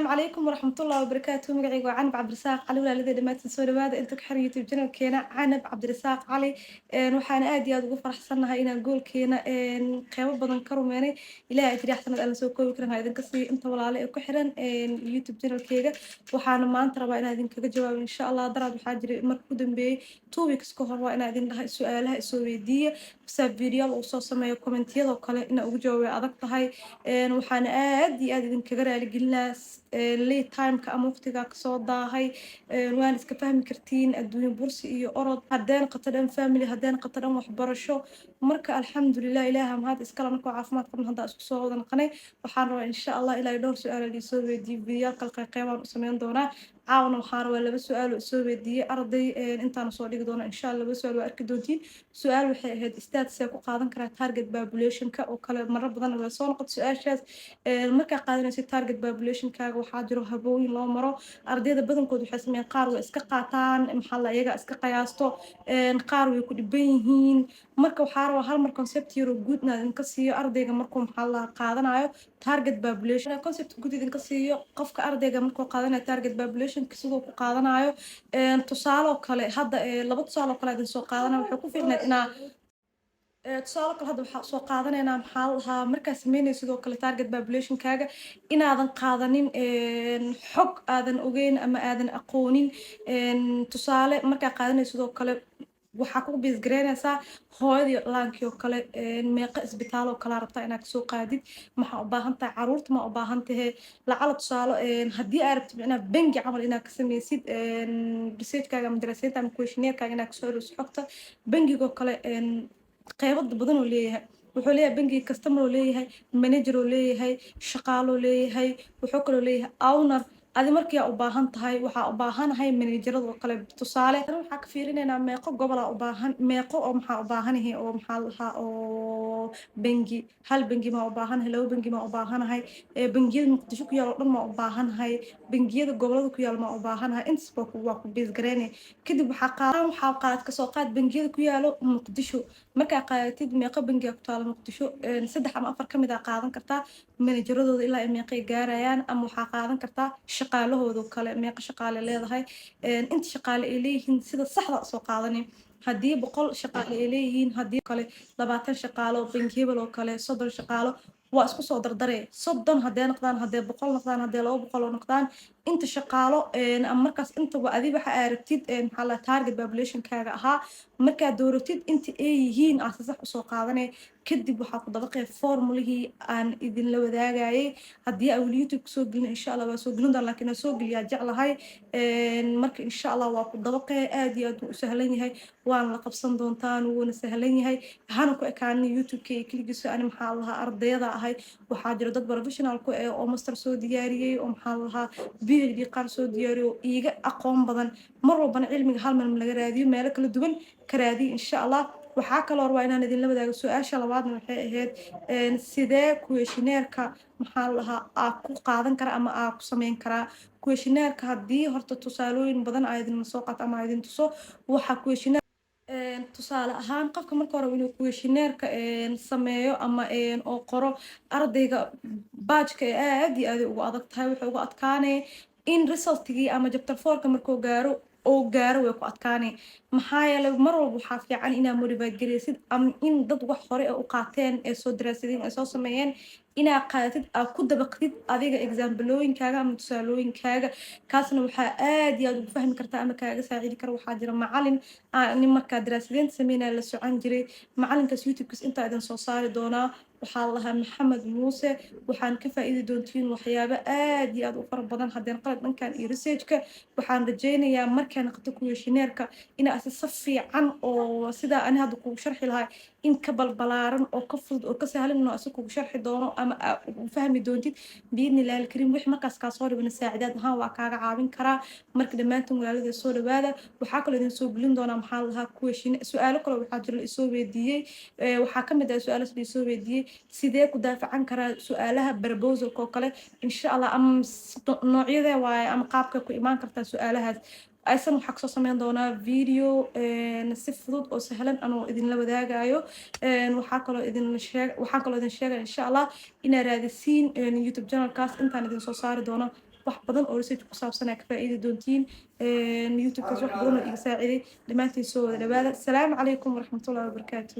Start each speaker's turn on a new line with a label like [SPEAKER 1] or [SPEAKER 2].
[SPEAKER 1] Calaykum waraxmatullahi wabarakaatu. Magacayga waa Canab Cabdirasaaq Cali. Walaaladey dhammaantiin, soo dhawaada inta ku xiran YouTube channelkeena Canab Cabdirasaaq Cali. Waxaan aad iyo aad ugu faraxsannahay inaan goalkeena qeybo badan ka rumeynay. Ilahay ajri xasanad aan la soo koobi karin ha idinka siiyo inta walaale ee ku xiran YouTube channelkeega. Waxaana maanta rabaa inaan idinkaga jawaabo, insha Allah. Daraad waxaa jiray marka u dambeeyey, 2 weeks ka hor, waa inaan idin dhahay su-aalaha isoo weydiiya saa videoyaal uu soo sameeyo. Commentiyadoo kale inaan ugu jawaabo way adag tahay. Waxaana aad iyo aad idinkaga raaligelinaa late timeka ama waqtigaa kasoo daahay. Waana iska fahmi kartiin, adduunyo bursi iyo orod, haddeen qato dhan family, haddeen qato dhan waxbarasho. Marka alxamdulilah, ilaaha mahad iskala markoo caafimaad qabna haddaa isku soo wada naqanay. Waxaan rabaa, insha Allah, ilaa dhowr su-aal liisoo weydiiyey, videoyaal kala qeyqeybaan u sameyn doonaa. Caawana waxaan rabaa laba su-aal oo isoo weydiiyey arday intaana soo dhigi doona, insha Allah. Laba su-aal waa arki doontiin. Su-aal waxay ahayd: stat see ku qaadan karaa target populationka oo kale? Marar badan waa soo noqota su-aashaas. Markaa qaadanaysa target populationkaaga, waxaa jiro habooyin loo maro. Ardayda badankood waxay sameeyaan, qaar way iska qaataan, maxaa la iyaga iska qiyaasto, qaar way ku dhiban yihiin. Marka waxaa rabaa hal mar concept yaro guud inaad idinka siiyo ardayga markuu, maxaa la, qaadanayo target population. Concept guud idinka siiyo qofka ardayga markuu qaadanayo target population siduu ku qaadanayo. Tusaale oo kale hadda, laba tusaale oo kale idin soo qaadanaya. Waxay ku fiicneed inaa tusaale kale hadda waxaa soo qaadanaynaa, maxaa la dhahaa, markaa sameynaya sidoo kale target populationkaaga, inaadan qaadanin xog aadan ogeyn ama aadan aqoonin. Tusaale, markaa qaadanaya sidoo kale waxaa ku base gareynaysaa hooyadii dhallaankii oo kale. Meeqa isbitaal oo kalaa rabtaa inaad kasoo qaadid? Maxaa u baahan tahay? Caruurta ma u baahan tahay? Lacala tusaale, haddii aad rabtid micnaha bangi camal inaad ka sameysid researchkaaga ama daraasaynta ama questionnaire-kaaga, inaad kasoo aruuriso xogta bangigoo kale, qeybada badan oo leeyahay. Wuxuu leeyahay bangiga customer oo leeyahay, manager oo leeyahay, shaqaaloo leeyahay, wuxuu kaloo leeyahay owner. Adi markii aa u baahan tahay, waxaa u baahanahay managerada oo kale. Tusaale, waxaa ka fiirinaynaa meeqo gobolaa u baahan, meeqo oo maxaa u baahanahay oo, maxaa la dhahaa, oo bangi. Hal bangi maa u baahanahay? Laba bangi maa u baahanahay? Bangiyada Muqdisho ku yaal oo dhan maa u baahanahay? Bangiyada gobolada ku yaal maa u baahanahay? Intaas baa waa ku base gareynaya. Kadib waxaa qaadan, waxaa qaad, kasoo qaad bangiyada ku yaalo Muqdisho. Markaa qaadatid, meeqo bangiga ku taalo Muqdisho? Saddex ama afar kamid aa qaadan kartaa. Manageradooda ilaa ay meeqay gaarayaan? Ama waxaa qaadan kartaa shaqaalahooda kale, meeqa shaqaale leedahay? Inta shaqaale ay leeyihiin sida saxda soo qaadani. Haddii 100 shaqaale ay leeyihiin, haddii kale 20 shaqaalo, bangi hebel oo kale 30 shaqaalo, waa isku soo dardaree. 30 haddee noqdaan, haddee 100 noqdaan, haddee 200 oo noqdaan, inta shaqaalo ama markaas intaba adi waxa aa rabtid, maxaa la, target populationkaaga ahaa, markaad dooratid inta ay yihiin aa si sax usoo qaadanay. Kadib waxaa ku dabaqaya formulihii aan idinla wadaagayay. Haddii aa weli YouTube kusoo gelin, insha Allah waa soo gelin doona, laakiin aan soo geliyaa jeclahay. Marka insha Allah waa ku dabaqaya. Aad iyo aad wuu u sahlan yahay, waana la qabsan doontaan, wuuna sahlan yahay. Hana ku ekaanin YouTube-ka iyo keligiisa. Ani, maxaa la lahaa, ardayada ahay, waxaa jira dad professional ku eh oo master soo diyaariyey, oo, maxaa la lahaa, PhD qaar soo diyaariyey oo iiga aqoon badan. Mar walbana cilmiga hal meel ma laga raadiyo, meelo kala duwan ka raadiyo, insha Allah. Waxaa kaloo rabaa inaan idinla wadaago su-aasha labaadna. Waxay ahayd: sidee questionnaire-ka, maxaa la dhahaa, aa ku qaadan kara ama aa ku sameyn karaa questionnaire-ka? Haddii horta tusaalooyin badan aa idin soo qaato ama aa idin tuso, waxaa questionnaire tusaale ahaan, qofka marka hore inuu questionnaire-ka sameeyo ama oo qoro ardayga baajka ee aad iyo aad ugu adag tahay. Waxay ugu adkaanaya in resultigii ama chapter fourka markuu gaaro oo gaaro, way ku adkaanay. Maxaa yeelay, mar walba waxaa fiican inaad motivate gareysid ama in dad wax hore u qaateen ee soo daraasadeen ee soo sameeyeen inaad qaadatid, aad ku dabaqdid adiga examplooyinkaaga ama tusaalooyinkaaga. Kaasna waxaa aad iyo aad ugu fahmi kartaa ama kaaga saacidi kara. Waxaa jira macalin nin markaa daraasadeynta sameynaya la socon jiray. Macalinkaas YouTube-kiis intaa idin soo saari doonaa. Waxaa la lahaa Maxamed Muuse. Waxaan ka faa'iidi doontiin waxyaabo aad iyo aad u fara badan haddeen qalad dhankan iyo researchka. Waxaan rajaynayaa markaa noqoto questionnaire-ka ina asi si fiican oo sidaa ani hadda kugu sharxi lahaa in ka balbalaaran oo ka fudud oo ka sahlan inuu asi kugu sharxi doono ama aa u fahmi doontid, biidni illahi alkariim. Wixii markaas kaa soo dhibana, saacidaad ahaan waa kaaga caawin karaa. Marka dhammaantiin walaalada, soo dhawaada. Waxaa kaloo idin soo gelin doonaa, maxaa la lahaa, question su-aalo kaloo waxaa jira la isoo weydiiyey. Waxaa ka mid ah su-aalahaas la isoo weydiiyey: sidee ku daafacan karaa su-aalaha proposalka oo kale, insha Allah, ama noocyadee waaye ama qaabka ku imaan kartaa su-aalahaas? Aysan waxaa kasoo sameyn doonaa video si fudud oo sahlan anoo idinla wadaagayo. Waxaa kaloo idin sheegaya, insha Allah, inaad raadisiin YouTube channelkaas intaan idin soo saari doono. Wax badan oo research ku saabsan aa ka faa'iidi doontiin. YouTube-kaas wax badan oo iga saaciday. Dhammaantiin soo wada dhawaada. Asalaamu calaykum waraxmatullahi wabarakaatu.